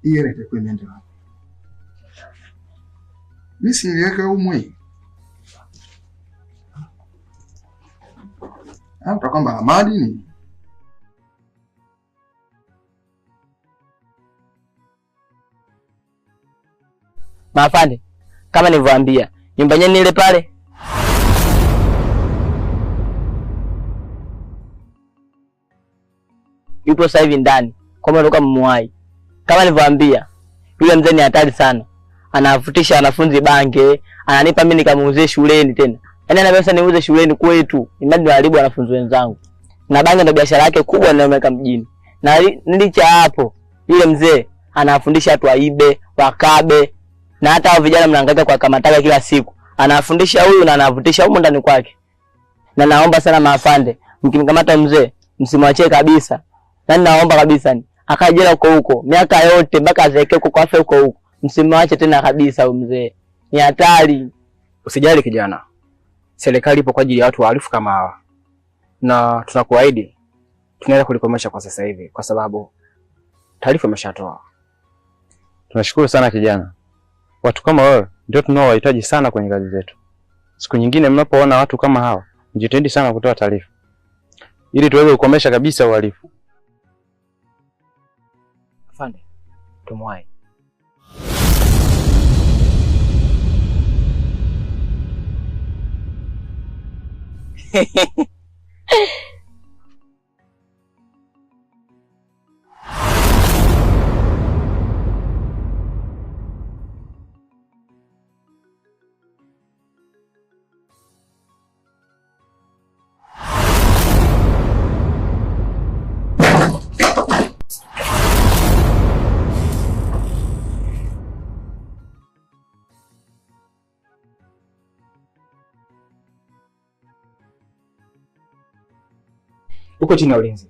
Hii hela itakuwa imeenda wapi? Mimi si niliweka humu hii. Hata kwamba Amadi ni Maafande, kama nilivyoambia, nyumba yenyewe ile pale. Yupo sasa hivi ndani. Kwa maana kama muwai. Kama nilivyoambia, yule mzee ni hatari sana. Anavutisha wanafunzi bange, ananipa mimi nikamuuzie shuleni tena. Yaani ana pesa niuze shuleni kwetu. Imagine haribu wanafunzi wenzangu. Na bange ndio biashara yake kubwa inayomweka mjini. Na nilicha hapo, yule mzee anawafundisha watu waibe, wakabe, na hata hao vijana mnahangaika kwa kamataga kila siku. Anawafundisha huyu na anavutisha humu ndani kwake. Na naomba sana maafande, mkimkamata mzee msimwachie kabisa. Na naomba kabisa ni akae jela huko huko miaka yote mpaka azeeke huko kwa afe huko huko. Msimwache tena kabisa huyu mzee. Ni hatari. Usijali kijana. Serikali ipo kwa ajili ya watu wahalifu kama hawa. Na tunakuahidi tunaenda kulikomesha kwa sasa hivi kwa sababu taarifa imeshatoa. Tunashukuru sana kijana. Watu kama wewe ndio tunaowahitaji sana kwenye kazi zetu. Siku nyingine mnapoona watu kama hawa, mjitahidi sana kutoa taarifa ili tuweze kukomesha kabisa uhalifu. Afande, tumwae. Uko chini ya ulinzi.